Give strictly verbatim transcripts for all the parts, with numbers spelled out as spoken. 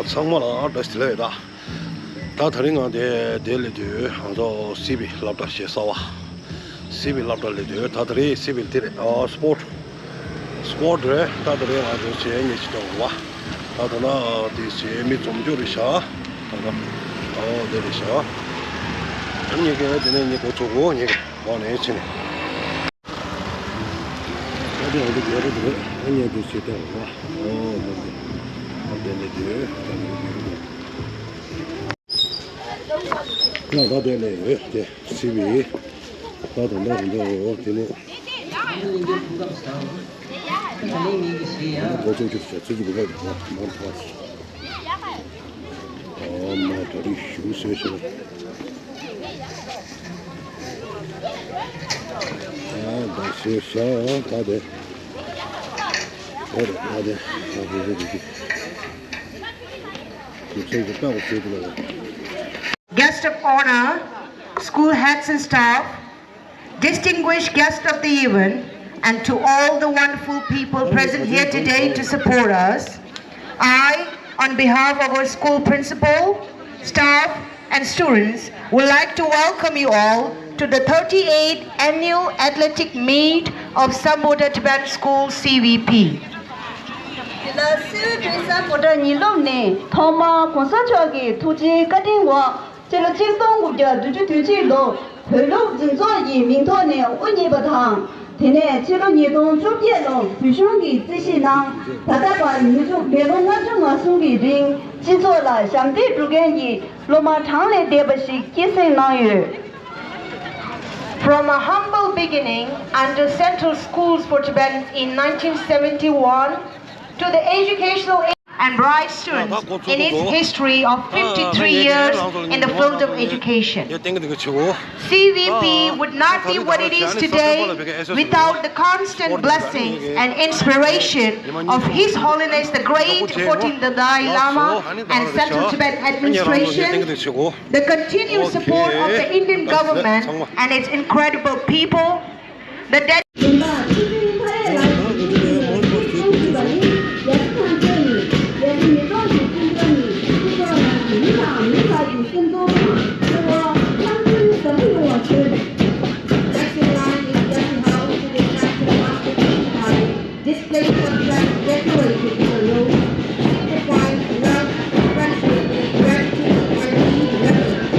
ཚང་མ་ལ་བཀྲ་ཤིས་བདེ་ལེགས། ད་ད་དེ་རིང་ང་དེ་དེ་སླེབས་དུས་ང་ཚོ་སི་བི་སློབ་གྲྭ་ཞེས་བྱ་བ། སི་བི་སློབ་གྲྭ་སླེབས་དུས་ད་དེ་རིང་སི་བི་དེ་རེད། ཨ་སི་པོར་ཊི། སི་པོར་ཊི་རེད། ད་དེ་རིང་ང་ཚོ་བྱས་ཉེ་ཆེ་དང་བ། ད་ད་ན་དེ་བྱས་མི་འཛོམས་རྒྱུ་རེད་ཤག་ད་ད་ཨོ་དེ་རེད་ཤག་ཨ་ཉེ་གི་དེ་ནས་ཉེ་གོ་ཚོ་གོ་ཉེ་གི་འོག་ནས་ཕྱིན་ནས། ཨ་དེ་ཨ་དེ་རྒྱལ་པོ་དེ་རེད། ཨ་ཉེ་དེ་བྱས་ད་བ། ཨོ་དེ་དེ་ཨ་དེ་ནས་དེ་ད་དེ་རེད། ང་ད་དེ་ལས་ཡོད་དེ་སི་བི། ད་དུང་ད་དུང་ད་འོ་དེ་ནས། ད་གོ་ཚོད་ཅིག་བྱས་ཚོད་ཅིག་གོ་བ་མར་ཐག་ཨོ་མ་ད་རིག་ཞུ་སོས་ཤག་ཨ་ད་སོས་ཤག་ད་དེ། ཨོ་རེད་ད་དེ། ད་དེ་དེ་དེ། Guest of honor, school heads and staff, distinguished guests of the event, and to all the wonderful people present here today to support us, I, on behalf of our school principal, staff, and students, would like to welcome you all to the thirty-eighth Annual Athletic Meet of Sambodha Tibetan School, C V P. དེ་ལ་སི་བི་པི་སམ་བྷོ་ཊ་ཉིན་སློབ་ནས་ཐོག་མར་གོང་ས་མཆོག་གི་ཐུགས་རྗེའི་བཀའ་དྲིན་འོག་ཕྱི་ལོ་ཆིག་སྟོང་དགུ་བརྒྱ་བདུན་ཅུ་དོན་གཅིག་ལོར་བོད་སློབ་འཛིན་ཚོགས་ཀྱི་མིང་ཐོག་ནས་དབུ་བརྙེས་པ་དང་། དེ་ནས་ཕྱི་ལོ་ཉིས་སྟོང་བཅོ་བརྒྱད་ལོར་བོད་གཞུང་གིས་རྩིས་ཞིབ་གནང་། ད་ལྟ་བར་ཉིས་སྟོང་མི་ལོ་ལྔ་བཅུ་ང་གསུམ་གྱི་རིང་སྤྱི་ཚོགས་ལ་ཞབས་འདེགས་སྒྲུབ་མཁན་གྱི་སློབ་མ་གྲངས་ལས་འདས་པ་ཞིག་སྐྱེད་སྲིང་གནང་ཡོད། From a humble beginning under Central Schools for Tibetans in nineteen seventy-one to the educational and bright students in its history of fifty-three years in the field of education. C V P would not be what it is today without the constant blessings and inspiration of His Holiness the Great fourteenth Dalai Lama and Central Tibet Administration, the continued support of the Indian government and its incredible people, the ded- Display contract decorated with a rose, signifies love, friendship, gratitude, and deep reverence.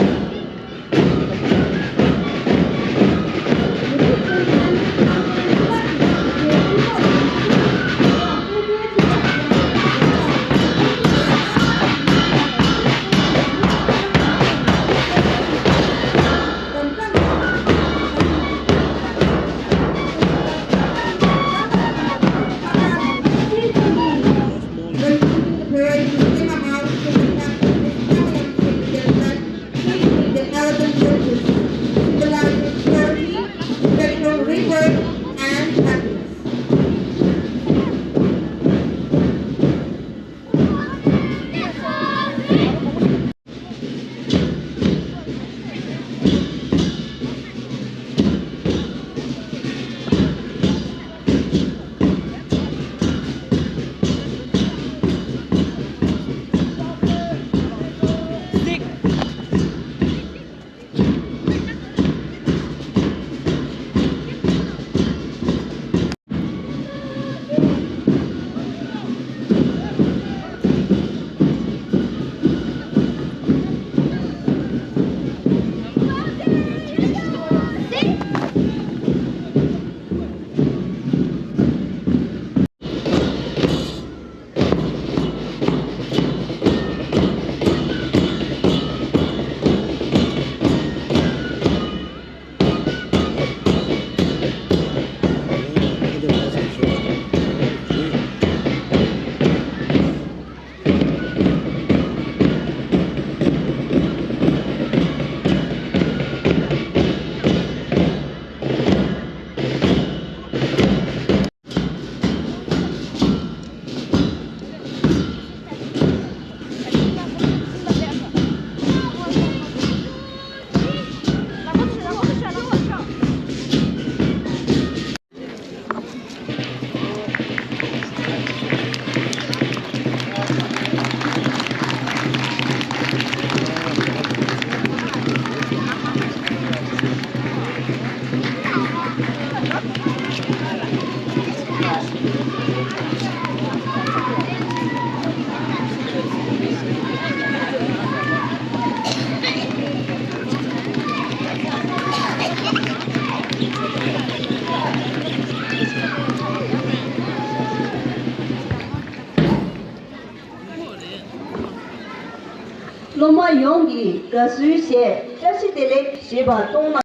སློབ་མ་ཡོངས་ཀྱིས་དགའ་བསུའི་གཞས་བཀྲ་ཤིས་བདེ་ལེགས་ཞེས་པ་གཏོང་གནང་།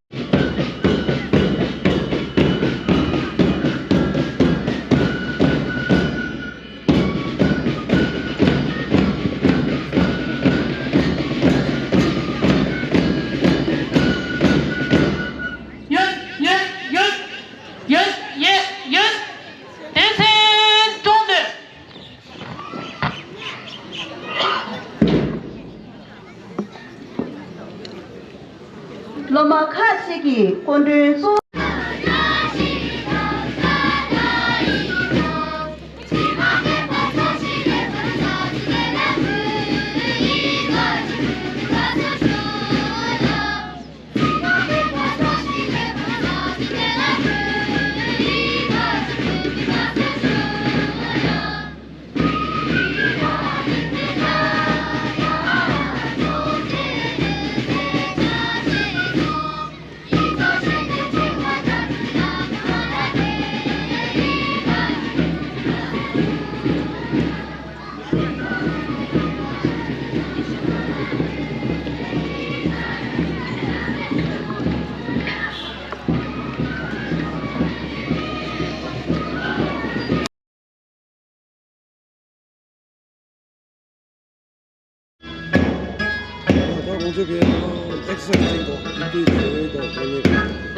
ཡོད། ཡོད། ཡོད། ཡོད། ཡོད། ཡོད། སྡེ་ཚན་དྲུག་ནས། སློབ་མ་ཁག་ཅིག་གིས་སྐུ་མགྲོན་གཙོ། ད་ཁོང་ཚོ་གིས་ཨེག་སར་སའི་ཛ་བྱེད་དོ། ཏི་ཏི་བྱེད་དོ། ཁོ་གཉིས་ཀྱིས།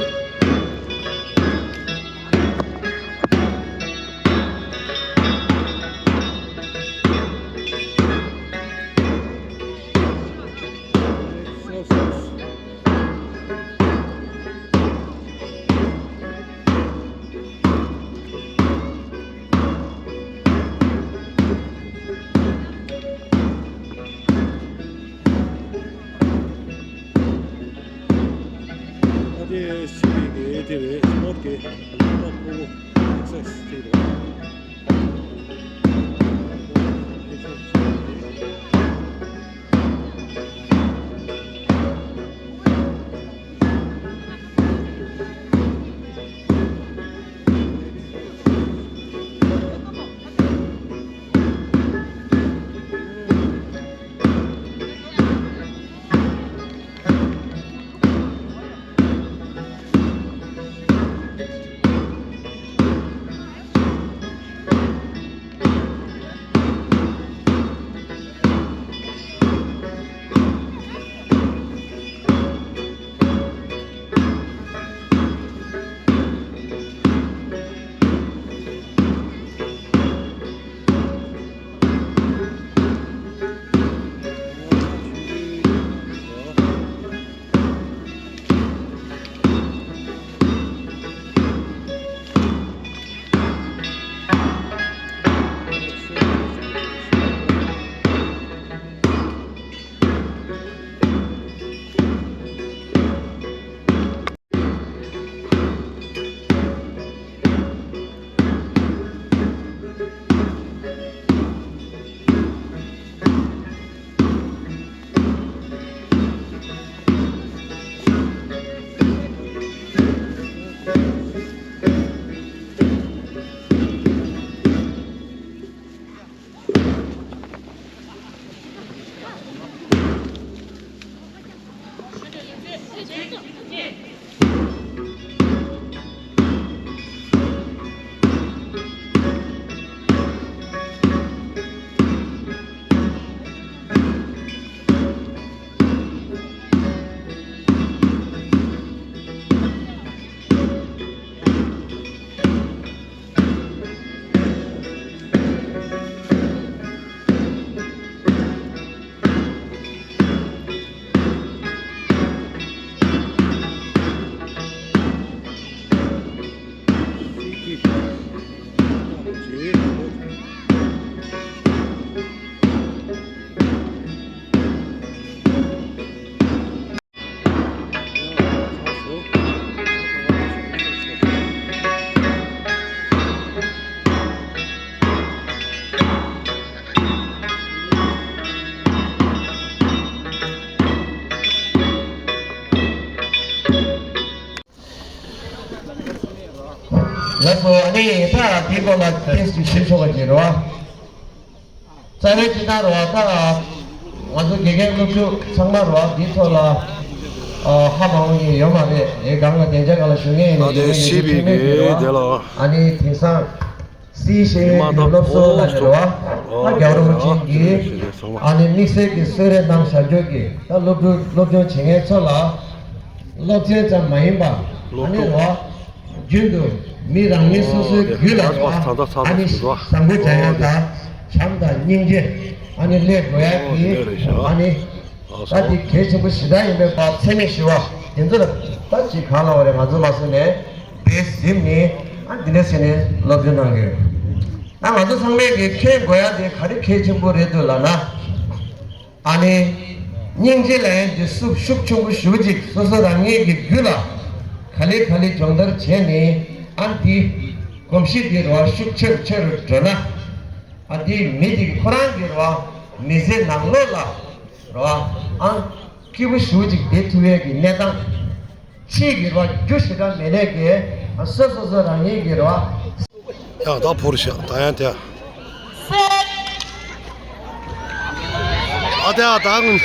ཨ་དེ་ཤི་བི་གི་དེ་རེད། སི་པོར་ཊི་གི་ལེབ་ཊོབ་ཕྲུ་གུ་ཨེག་སར་སའི་ཛ་དེ་རེད། ལགས་སོ། ཨ་ནི་ད་དེའི་སྐོར་ལ་ཏོག་ཙམ་ཞུ་ཆོག་པ་ཅིག་རེད་བ། རྩ་བའི་སྤྱིར་བཏང་རེད་བ། ད་ ང་ཚོ་དགེ་རྒན་སློབ་ཕྲུག་ཚང་མ་རོ་འདིའི་ཐོག་ལ་ཨ་ཧ་མ་འོང་མཁན་ཡོད་མ་རེད། དེ་སྒང་ལ་བདེ་འཇགས་སྒང་ལ་བཞུགས་མཁན་ཡིན་ན་ཨ་དེ་བཞུགས་མཁན་ཤི་བའི་ཚང་མས་གི་རེད་དེ་ལ། བ། ཨ་ནི་དེང་སང་སི་ཤེས་ཡོན་གྱི་སློབ་གསོ་ལ་ནི་རོ་ཨ་རྒྱལ་བ་རིན་པོ་ཆེ་གིས་ཨ་ནི་དམིགས་བསལ་གྱི་གསོལ་རས་གནང་བཞག་རྒྱུ་གི་ད་སློབ་ཕྲུག་སློབ་སྦྱོང་བྱེད་མཁན་ཚོ་ལ་སློབ་ཚན་ཙམ་མ་ཡིན་པ་ཨ་ནི་རོ། རྒྱུན་དུ་མི་རང་ཉིད་སོ་སོའི་རྒྱུད་ལ་ཨོ་ཨ་ནི་བཟང་པོ་བཟང་པོ་བཟང་པོ་བཟང་པོ་བཟང་པོ་བྱ་ཡ་དང་བྱམས་དང་སྙིང་རྗེ་ཨ་ནི་སླེབས་དགོས་ཡ་ཨོ་དེ་འདྲ་རེད་ཤག་ཨ་ནི་ཨ་ད་སོ་དེ་གལ་ཆེན་པོ་ཞེ་དྲག་ཡིན་པའི་བར་ཚད་མེད་ཞུ་བ་དེ་ཚོ་ལ་ད་ཅིག་གང་ལ་བ་རེད། ང་ཚོ་མ་སོང་ནས་བེད་ཟིན་ནས་ཨ་འདི་འདྲ་ཟེར་ནས་སློབ་སྦྱོང་གནང་གི་ཡོད། ད་ང་ཚོ་ཚང་མས་ཀྱི་མཁྱེན་དགོས་ཡ་དེ་ག་རེ་གལ་ཆེན་པོ་རེད་འདུག་ལབ་ན། ཨ་ནི། སྙིང་རྗེ་ལ་ཡང་འདི་སུབ་ཤུགས་ཆུང་ངུ་ཞུ་ཅིག་སོ་སོ་རང་ཉིད་ཀྱི་རྒྱུད་ལ་ག་ལེ་ག་ལེ་སྦྱོང་བརྡར་བྱས་ནས་ཨ་འདི་གོམས་གཤིས་འདི་རོ་ཤུགས་ཆེ་རུ་ཆེ་རུ་འགྲོ་ན་ཨ་འདི་མི་འདི་ཁོ་རང་གི་རོ་མི་ཚེ་ནང་ལོགས་ལ་རོ་ཨ་སྐྱིད་པོ་ཞུ་ཅིག་བསྡད་ཐུབ་ཡས་ཀྱི་གནས་སྟངས་ཕྱིས་ཀྱི་རོ་རྒྱུ་ཞེ་དྲག་མེད་ནས་ཀྱི་ཨ་སོ་སོ་སོ་རང་ཉིད་ཀྱི་རོ། ཡང་ད་ཕོར་ཤག་ད་ཡང་དེ། སེར། ཨ་དེ་ཨ་ད་ང་།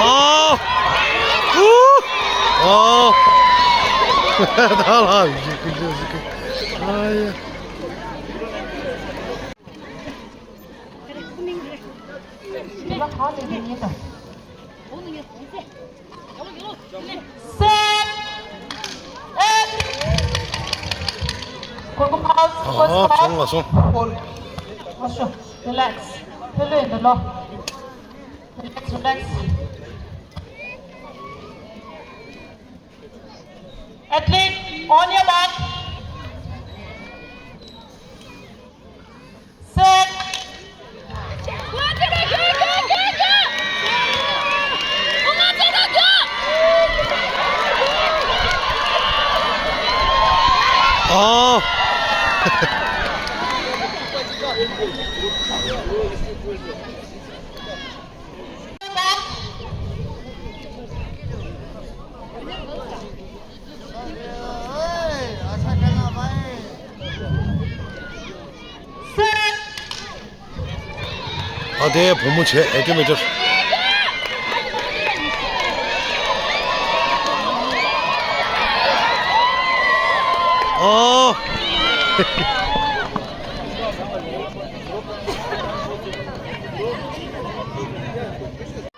ཨ། ཨུ། ཨ། ད་ལ་ཞིག་གི་ཞིག་གི་ཨ་ཡ། སེར། ཨེ། གོ་གོ་ཕའོ། ཨ་ཨ་སོང་ལ་སོང་། ཨོ་ཤོ། རི་ལེགས། ཕེ་ལོས་འདི་ལོ། རི་ལེགས་རི་ལེགས། Athlete, on your mark. Set. Oh. ཨ་དེ་བུ་མོ་བྱས་ཨེ་ཊི་མི་ཊར། ཨོ།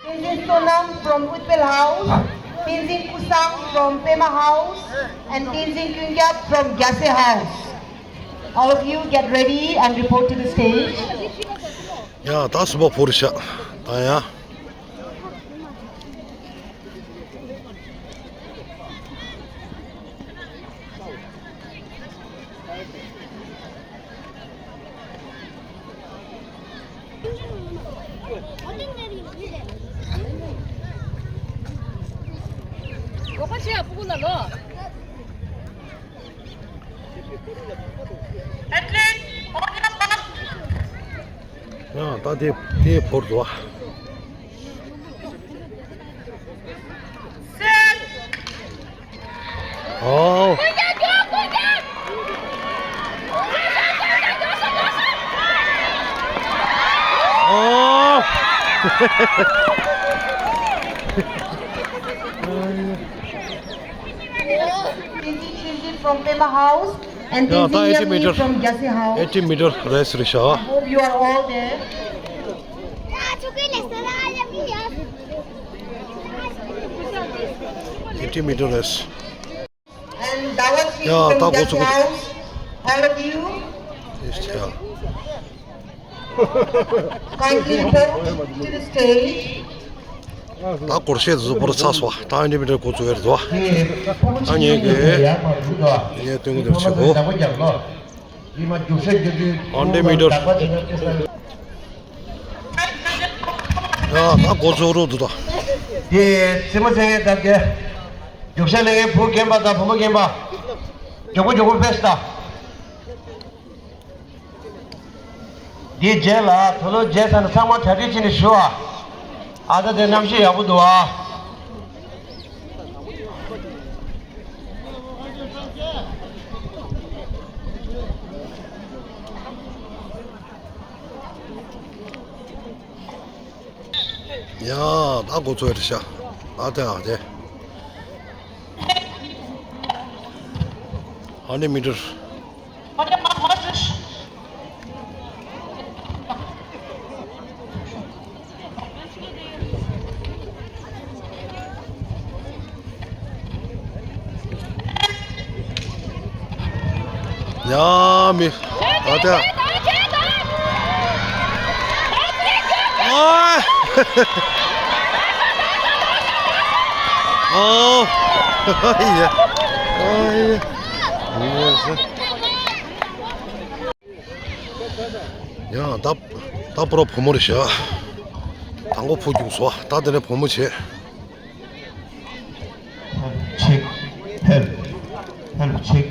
Tenzin Sonam from Utpal House, Tenzin Kusang from Pema House, and Tenzin Kyungkyat from Gyase House. All of you get ready and report to the stage. ཡ་ད་སུ་བ་ཕོར་ཤ་ད་ཡ། ཡང་ད་དེ་དེ་བོར་འདུག་ཨ། ཨོ། ཨོ། Tenzin Shinjin from Pema House and ཡང་ད་Tenzin ཨེ་ཊི་མི་Yangmi ཊར། from Gyase House. ཨེ་ཊི་མི་ཊར་རེས་རེད་ཤག I hope you are all there. ཨེ་ཊི་མི་ཊར་རེས། And Dawat Singh ཡ་ད་from འགོ་ཚུགས། Gyase House, all of you. ཨེ་ཤ་ཡ། Kindly report to the stage. ད་སྐོར་ཤེས་བཟོ་པར་ཚ་སོ་ད་ཨེ་ཊི་མི་ཊར་འགོ་ཚུགས་ཡོད་རེད་དོ། ཨ་ཉེ་གི་ངས་སྟོན་གི་འདུག་ཆེ་གོ། ཨེ་ཊི་མི་ཊར། ཡ་ད་འགོ་ཚུགས་རོགས་འདུག་ད། དེ་རྩེད་མོ་རྩེ་མཁན་དང་དེ་རྒྱུག་ཤར་ལེན་མཁན་བུ་རྒན་པ་དང་བུ་མོ་རྒན་པ་མགྱོགས་པོ་མགྱོགས་པོ་ཕེབས་ད། འདིའི་རྗེས་ལ་དུ་ལོ་རྗེས་ཚར་ན་ཚང་མ་གྲ་སྒྲིག་བྱས་ནས་བཞུགས་ཨ། ཨ་ད་དེ་གནམ་གཤིས་ཡག་པོ་འདུག་ཨ། ཡ། ད་འགོ་ཚུགས་ཡ་རེད་ཤག་ད་དེ་ཨ་དེ། ཨ་ནི་མི་འགྲོ། ཡ་མི། ཨ་ཏ། ཨ། ཨོ། ཨ་ཡ། ཨ་ཡ། ཡང་ད་ད་པོ་རོ་བུ་མོ་རེད་ཤག་དང་པོ་བུ་རྒྱུགས་སོ། ད་དེ་ནས་བུ་མོ་བྱས། ཆེག་ཧེལ། ཧེལ་ཆེག་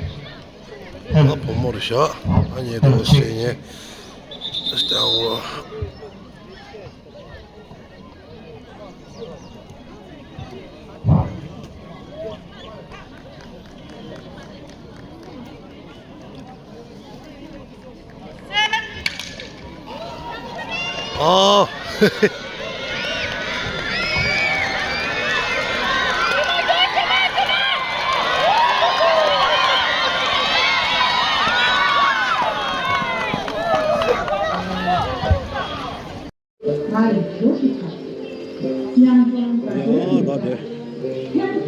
ཧེལ། ད་བུ་མོ་རེད་ཤག་ཨ་ཉེ་དུ་ཧེལ་ཆེག་སེ་ཉེ། སྟེང་འོ། ཨ། ང་ཡི་བུ་ཞིག་དང་། ཡང་ཡང་ད་ལྟའི་ཡ་ད་དེ།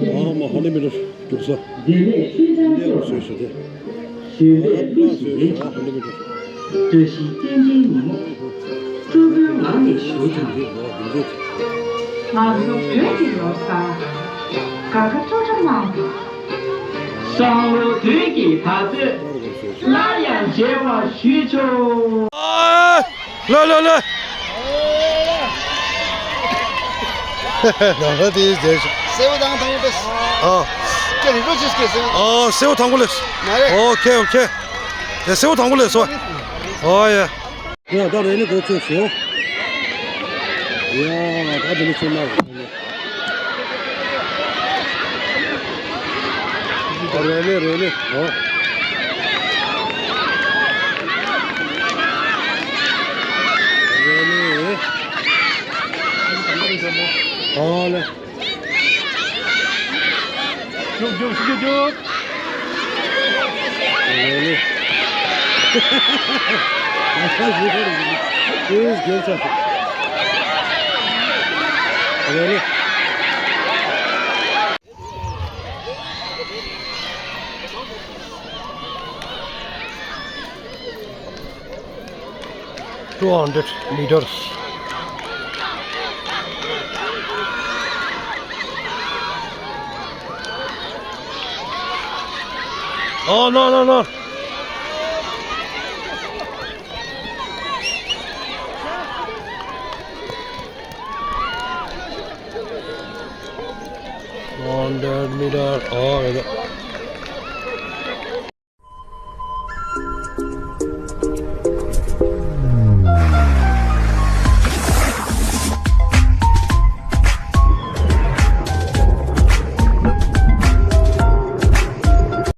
ཨ་མ་ཧ་ལས་མི་འགྲོ་རྒྱུགས་ས། འདི་ནས་ཆོས་ཀྱང་སྐྱོང་། བཟོས་ཤག་དེ། ཞུས་པའི་མི་ཞིག་ཡིན། ཨ་ཧ་ལས་མི་འགྲོ། བཀྲ་ཤིས་རྟེན་འབྲེལ་ཉིན་མོ། སྤྲུལ་སྐུའི་ངང་ནས་ཞུ་དང་། ང་ཚོ་བོད་ཀྱི་ལོ་གསར། དགའ་དགའ་སྤྲོ་སྤྲོ་གནང་། སང་ལོ་དུས་ཀྱི་བར་དོ་སླར་ཡང་མཇལ་བར་ཞུས་ཆོག་ཨ། ལོས་ལོས་ལོས། ནང་ལ་དེ་མཇལ་ཆོག་སེའུ་དང་དང་པོ་ལས། ཨ། ཀྱེ་རི་རོ་ཅིས་ཀྱེ་སེའུ། ཨ་སེའུ་དང་པོ་ལས། ང་རེ། ཨོ་ཁེ་ཨོ་ཁེ། དེ་སེའུ་དང་པོ་ལས་སོ། ཨོ་ཡ། ཡ་ད་རེ་ནི་གོ་ཚོད་སོ། ཡ་ད་དེ་ནི་ཚོད་ན། རེ་ལེ་རེ་ལེ། ཨོ། རེ་ལེ། ཨོ་ལེ། རྒྱུགས་རྒྱུགས་རྒྱུགས་རྒྱུགས། རེ་ལེ། ཨ་ཁ་ཞིག་ཁ་རེ་ཞིག་རེ་ལེ། Two hundred meters. Oh, no, no, no. One hundred meter. Oh,